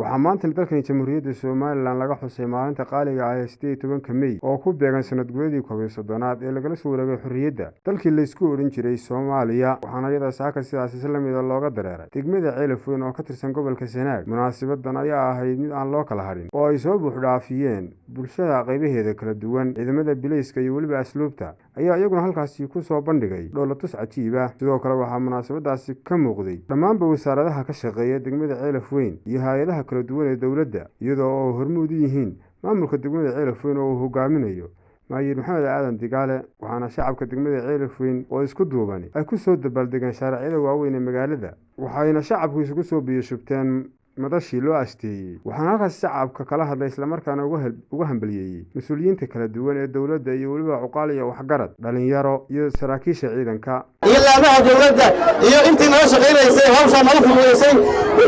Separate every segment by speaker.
Speaker 1: Waxaa maanta dalkani Jamhuuriyadda Somaliland laga xusay maalinta qaaliga ah ee 18-ka Mey, oo ku beegan sanad guuradii 31aad ee lagala soo wareegay xorriyadda dalkii laysku odhan jiray Soomaaliya. Waxaana iyada saaka sidaasi si lamida looga dareeray degmada Ceelaf Weyn oo ka tirsan gobolka Sanaag. Munaasibadan ayaa ahayd mid aan loo kala hadhin oo ay soo buuxdhaafiyeen bulshada qaybaheeda kala duwan. Ciidamada bilayska iyo weliba asluubta ayaa iyaguna halkaasi ku soo bandhigay dhoolatus cajiib ah. Sidoo kale waxaa munaasabadaasi ka muuqday dhammaanba wasaaradaha ka shaqeeya degmada Ceelaf Weyn iyo hay-adaha kala duwan ee dowladda, iyadoo oo hormuud u yihiin maamulka degmada Ceelaf Weyn oo uu hogaaminayo Maayir Maxamed Aadan Digaale. Waxaana shacabka degmada Ceelaf Weyn oo isku duubani ay ku soo dabaaldegeen shaaracyada waaweyn ee magaalada, waxayna shacabku isugu soo biyo shubteen madashii loo asteeyey. Waxaana halkaas shacabka kala hadlay, islamarkaana uga hambaliyeeyey mas-uuliyiinta kala duwan ee dowladda iyo weliba cuqaal iyo waxgarad, dhalinyaro iyo saraakiisha ciidanka
Speaker 2: iyo laamaha dowladda iyo intii nala shaqaynaysay, hawshaa nala fududaysay.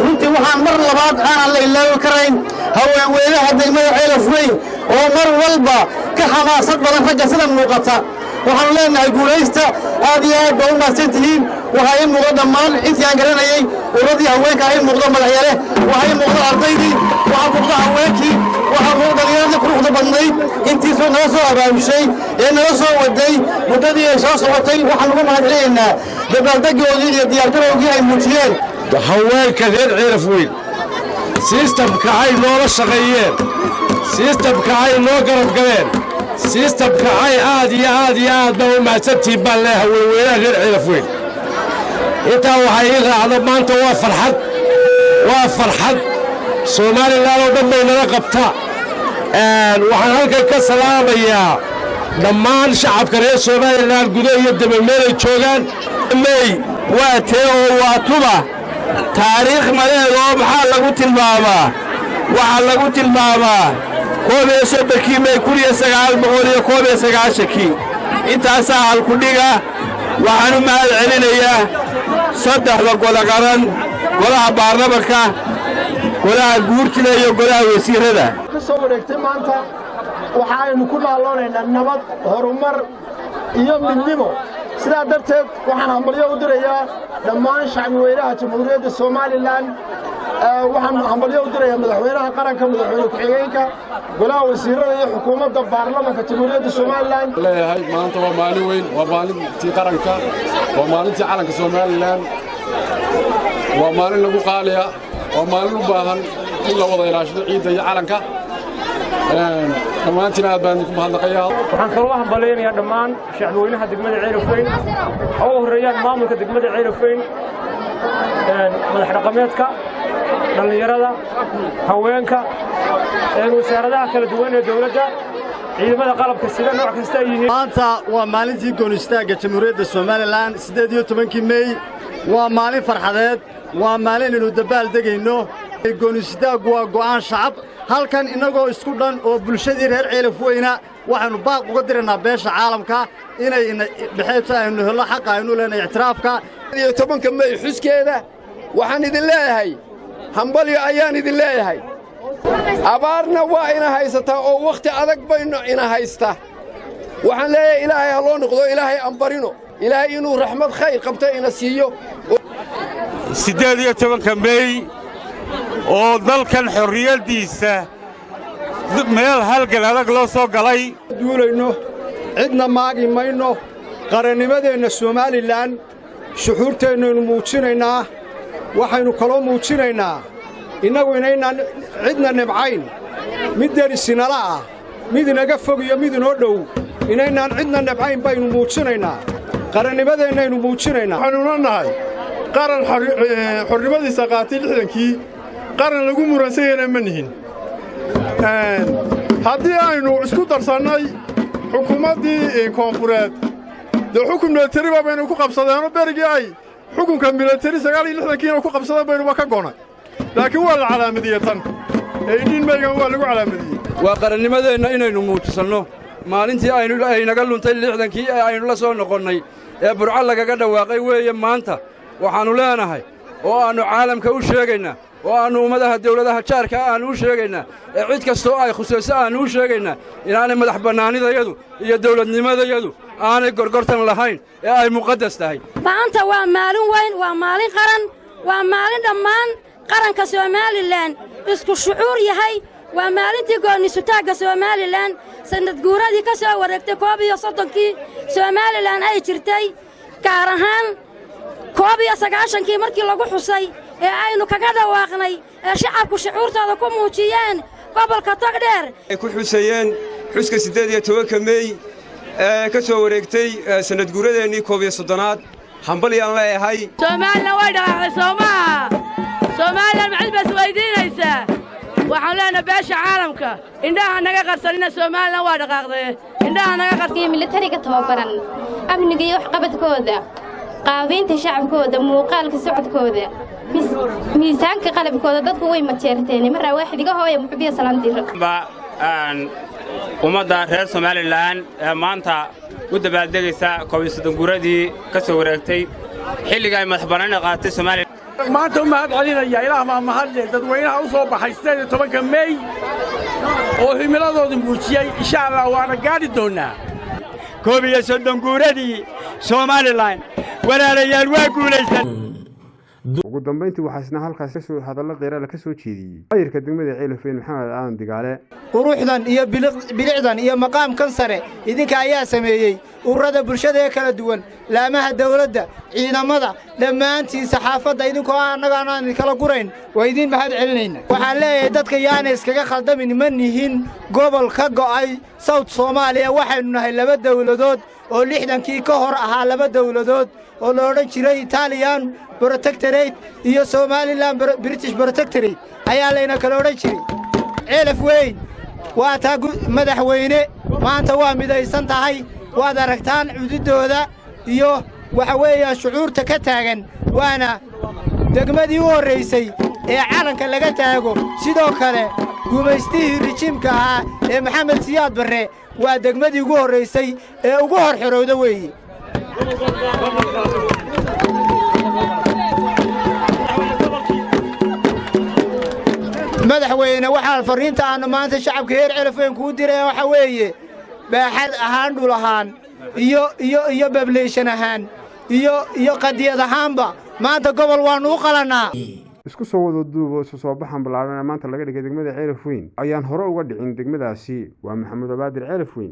Speaker 2: Runtii waxaan mar labaad aanan la ilaawi karayn haweenweynaha degmada Ceelaf Weyn oo mar walba ka xamaasad badan ragga sida muuqata. Waxaanu leenahay guulaysta, aad iyo aad baa u mahadsan tihiin. Waxaa ii muuqda dhammaan intii aan garanayey, uradii haweenka ii muuqda, madaxyale waxaa ii muuqda, ardaydii waxaa muuqda, haweenkii waxaa muuqda, dhallinyaradii quruxda badnayd, intiisoo nala soo abaabushay ee nala soo waday muddadii ay soo socotay. Waxaan ugu mahad celinaynaa dabaaldegoodii iyo diyaargarowgii ay muujiyeen.
Speaker 3: Haweenka reer Ceelaf Weyn system-ka ay noola shaqeeyeen, system-ka ay noo garab galeen, system-ka ay aad iyo aad iyo aad baa u mahadsantihiin baan leeyahay haweenweynaha reer Ceelaf Weyn. Intaa waxay ii raacda, maanta waa farxad, waa farxad. Somaliland oo dhan bay nala qabtaa. Waxaan halkan ka salaamayaa dhammaan shacabka reer Somaliland, gudo iyo daba meelay joogaan.
Speaker 4: Mey waa tee oo waa tuba taariikh maleedoo maxaa lagu tilmaamaa? Waxaa lagu tilmaamaa 31-kii Mey 1991-kii. Intaasaa halkudhiga. Waxaan u mahad celinayaa saddexda gole qaran: golaha baarlamanka, golaha guurtida iyo golaha wasiirrada.
Speaker 5: Ka soo wareegtay maanta waxa aynu ku naaloonaynaa nabad, horumar iyo midnimo. Sidaa darteed waxaan hambalyo u dirayaa dhammaan shacbi weynaha Jamhuuriyadda Somaliland. Waxaan hambalyo u dirayaa madaxweynaha qaranka, madaxweyne ku-xigeenka, golaha wasiirada iyo xukuumadda, baarlamanka Jamhuuriyadda Somaliland.
Speaker 6: Leeyahay maanta waa maalin weyn, waa maalintii qaranka, waa maalintii calanka Somaliland, waa maalin lagu qaaliya, waa maalin u baahan in la wada ilaashado ciidda iyo calanka. Dhammaantiin aad baan idinku mahadnaqayaa.
Speaker 7: Waxaan kaloo hambalyaynayaa dhammaan shacbiweynaha degmada Ceelafweyn, ha u horreeyaan maamulka degmada Ceelafweyn, madax dhaqameedka, dhallinyarada, haweenka, wasaaradaha kala duwan ee dowladda, ciidamada qalabka sida nooc kasta ay yihiin.
Speaker 8: Maanta waa maalintii goonistaagga Jamhuuriyadda Somaliland, 18-kii Mey. Waa maalin farxadeed, waa maalin aynu dabbaal degayno. Goonistaaggu waa go'aan shacab. Halkan innagoo isku dhan oo bulshadii reer Ceelaf Weyna waxaynu baaq uga diraynaa beesha caalamka inay dhexeebta aynu hello xaqa aynu leenahay, ictiraafka.
Speaker 9: Iyo 10-ka Mey xuskeeda waxaan idin leeyahay hambalyo ayaan idin leeyahay. Abaarna waa ina haysataa oo wakhti adag baynu ina haysta. Waxaan leeyahay Ilaahay ha loo noqdo, Ilaahay aan barino, Ilaahay inuu raxmad khayr qabta ina siiyo.
Speaker 10: 18-ka Mey oo dalkan xorriyaddiisa meel halgan adag loo soo galay.
Speaker 11: Duulayno cidna maagi mayno. Qarannimadeenna Somaliland shuxuurteennaynu muujinaynaa. Waxaynu kaloo muujinaynaa innagu inaynaan cidna nibcayn, mid derisinala ah, mid inaga fog iyo mid inoo dhow, inaynaan cidna nibcayn baynu muujinaynaa. Qarannimadeennaynu muujinaynaa.
Speaker 12: Waxaanuna nahay qaran xornimadiisa qaatay 60-kii, qaran lagu muransan yahayna ma nihin. Haddii aynu isku darsannay xukuumaddii koonfureed, dee xukun milatariba baynu ku qabsadeenoo berigii ay xukunka milatari 69-kiina ku qabsadeen baynuba ka gonay, laakiin waa la calaamadiyey tan 18 May-gan waa lagu calaamadiyey.
Speaker 13: Waa qarannimadeenna inaynu muujisanno maalintii aynu aynaga luntay 60-kii ee aynu la soo noqonnay ee Burco lagaga dhawaaqay weeye maanta. Waxaannu leenahay oo aannu caalamka u sheegaynaa oo aannu ummadaha dawladaha jaarka aannu u sheegaynaa ee cid kastoo ay khusayso aannu u sheegaynaa inaanay madax bannaanidayadu iyo dawladnimadayadu aanay gorgortan lahayn ee ay muqaddas tahay.
Speaker 14: Maanta waa maalin weyn, waa maalin qaran, waa maalin dhammaan Qaranka Somaliland isku shucuur yahay. Waa maalintii goonnisutaagga Somaliland, sannadguuradii ka soo wareegtay 31-kii Somaliland ay jirtay, gaar ahaan 91-kii markii lagu xusay ee aynu kaga dhawaaqnay ee shacabku shucuurtooda ku muujiyeen gobolka Togdheer.
Speaker 15: Ay ku xusayeen xuska 18-ka Meey ee ka soo wareegtay sannadguuradeennii 31-aad. Hambalyaan leeyahay.
Speaker 16: Somaliland way dhaqaaqday, soo maaha? Somaliland macid baas weydiinaysaa. Waxaan leenahay beesha caalamka, indhaha naga qarsanina. Somaliland waa dhaqaaqdee, indhaha naga qarsan.
Speaker 17: Militariga tababaran, amniga iyo waxqabadkooda, qaabaynta shacabkooda, muuqaalka socodkooda, miisaanka qalabkooda, dadku way majeerteen. Maraa waaxidiga hooya muxubiya salaamdiro.
Speaker 18: Ummadda reer Somaliland ee maanta u dabaaldegaysa 31 guuradii ka soo wareegtay xilliga ay madaxbannaanida qaadatay Somaliland.
Speaker 19: Maanta u mahad celinaya, Ilaah maa mahadle, dadweynaha u soo baxay 18-ka Mey oo himiladoodu muujiyey. Insha Allah waana gaadhi doonnaa.
Speaker 20: 31 guuradii Somaliland, walaalayaal, waa guulaysan.
Speaker 1: Ugu dambayntii waxaa isna halkaas kasoo hadallo qeeraala ka soo jeediyey maayirka degmada Ceelafweyn, Maxamed Aadan Digaale.
Speaker 21: Quruxdan iyo bilicdan iyo maqaamkan sare idinka ayaa sameeyey. Ururada bulshada ee kala duwan, laamaha dawladda, ciidamada, dhammaantiin, saxaafadda, idinkoo annagaan aan idinkala gurayn, waa idiin mahad celinayna. Waxaan leeyahay dadka yaana iskaga khaldamin. Ma nihin gobol ka go'ay South Soomaaliya. Waxaynu nahay laba dawladood oo 60-kii ka hor ahaa laba dawladood oo la odhan jiray Italian Protectorate iyo Somaliland British Protectorate ayaa layna kala odhan jiray. Ceelaf Weyn waa taa, madaxweyne, maanta waa midaysan tahay. Waad aragtaan cududooda iyo waxa weeyaan shucuurta ka taagan. Waana degmadii u horraysay ee calanka laga taago. Sidoo kale gumaystihii rijiimka ahaa ee Maxamed Siyaad Barre waa degmadii ugu horraysay ee ugu hor xorowda weeye. Madaxweyne, waxaa farriinta aannu maanta shacabka heer Celafweyn kuu diraya waxaa weeye, baaxad ahaan, dhul ahaan iyo population ahaan iyo qadiyad ahaanba maanta gobol waannu u qalannaa.
Speaker 1: Isku soo wada duubo, isu soo baxan ballaaran ee maanta laga dhigay degmada Ceelaf Weyn ayaan hore uga dhicin degmadaasi. Waa Maxamuud Abaadir, Ceelaf Weyn.